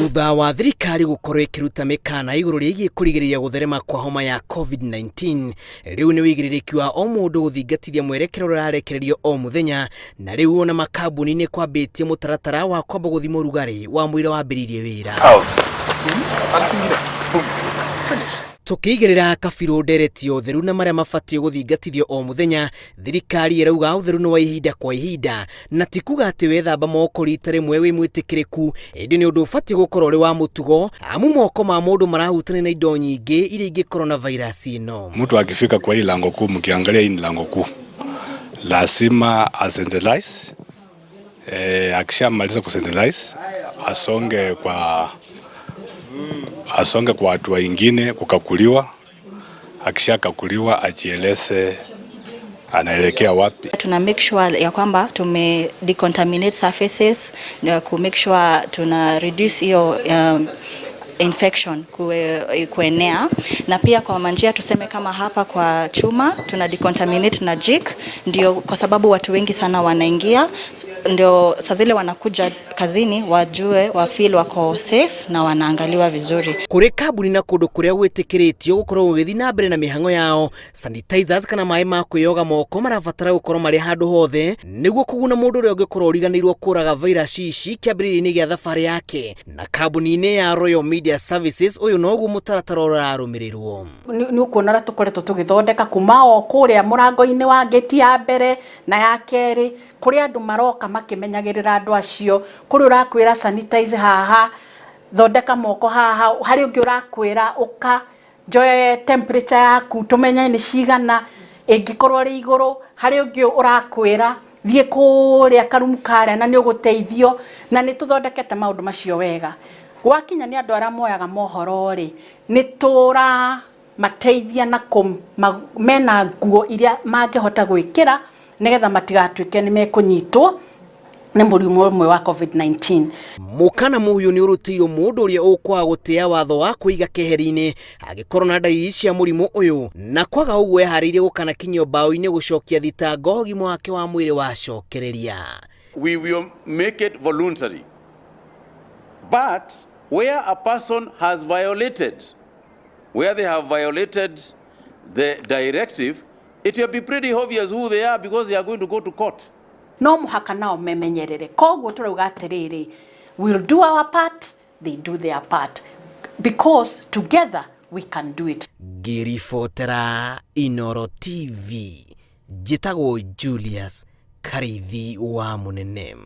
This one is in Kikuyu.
Thutha wa thirikari gũkorwo ĩkĩruta mĩkana igũrũ rĩgiĩ kũrigĩrĩria gũtherema kwa homa ya COVID-19, rĩu nĩ wĩigĩrĩrĩki wa o mũndũ gũthingatithia mwerekera ũrĩa ũrarekererio o mũthenya, na rĩu ona makambuni nĩ kwambĩtie mũtaratara wa kwamba gũthima ũrugarĩ wa mũira wambĩrĩirie wĩra. Tũkĩigĩrĩra kabirũ ndereti ya ũtheru na marĩa mabatiĩ gũthingatithio o mũthenya, thirikari ĩrauga ũtheru nĩ wa ihinda kwa ihinda, na ti kuga atĩ wethamba moko rita rĩmwe wĩ mwĩtĩkĩrĩku, ĩndĩ nĩ ũndũ ũbatiĩ gũkorwo ũrĩ wa mũtugo, amu moko ma mũndũ marahutania na indo nyingĩ iria ingĩkorwo na vairasi ĩno. Mtu akifika kwa hii lango kuu, mkiangalia hii ni lango kuu, lazima asanitize. Akishamaliza kusanitize asonge kwa watu wengine kukaguliwa. Akishakaguliwa ajieleze anaelekea wapi. Tuna make sure ya kwamba tume decontaminate surfaces na ku make sure tuna reduce hiyo infection kuenea, na pia kwa manjia, tuseme kama hapa kwa chuma tuna decontaminate na Jik, ndio kwa sababu watu wengi sana wanaingia, ndio saa zile wanakuja kazini wajue wa feel wako safe na wanaangaliwa vizuri. Kũrĩ kambuni na kũndũ kũrĩa gwĩtĩkĩrĩtio gũkorwo gũgĩthiĩ na mbere na mĩhang'o yao, sanitizers kana maĩ ma kwĩyoga moko marabatara gũkorwo marĩ handũ hothe nĩguo kũguna mũndũ ũrĩa ũngĩkorwo ũriganĩirwo kũraga vairasi ici kĩambĩrĩria-inĩ gĩa thabarĩ yake. Na kambuni-inĩ ya Royal Media Services, ũyũ noguo mũtaratara ũrarũmĩrĩrwo. Nĩ ũkuona ũrĩa tũkoretwo tũgĩthondeka kuma o kũrĩa mũrango-inĩ wa ngĩti ya mbere na ya kerĩ, kũrĩa andũ maroka makĩmenyagĩrĩra andũ acio, kũrĩ ũrakwĩra sanitize haha, thondeka moko haha, harĩ ũngĩ ũrakwĩra ũka njoe temperature yaku tũmenye nĩ cigana, ĩngĩkorwo ĩrĩ igũrũ, harĩ ũngĩ ũrakwĩra thiĩ kũrĩa karumu karĩa na nĩ ũgũteithio, na nĩ tũthondekete maũndũ macio wega. Gwakinya nĩ andũ arĩa moyaga mohoro rĩ, nĩ tũramateithia na mena nguo iria mangĩhota gwĩkĩra nĩgetha matigatuĩke nĩ mekũnyitwo nĩ mũrimũ ũmwe wa COVID-19. Mũkana mũhiũ nĩ ũrutĩirwo mũndũ ũrĩa ũkwaga gũtĩa watho wa kũiga keheri-inĩ angĩkorwo na ndariri cia mũrimũ ũyũ, na kwaga ũguo eharĩirie gũkanakinyio mbaũ-inĩ gũcokia thitango ũgima wake wa mwĩrĩ wacokereria. We will make it voluntary. But where a person has violated, where they have violated the directive, it will be pretty obvious who they are because they are going to go to court. No mũhaka nao memenyerere. Koguo tũrauga atĩrĩrĩ, we'll do our part, they do their part, because together we can do it. Ngĩribotera Inoro TV, njĩtagwo Julius Karithi wa Mũnene.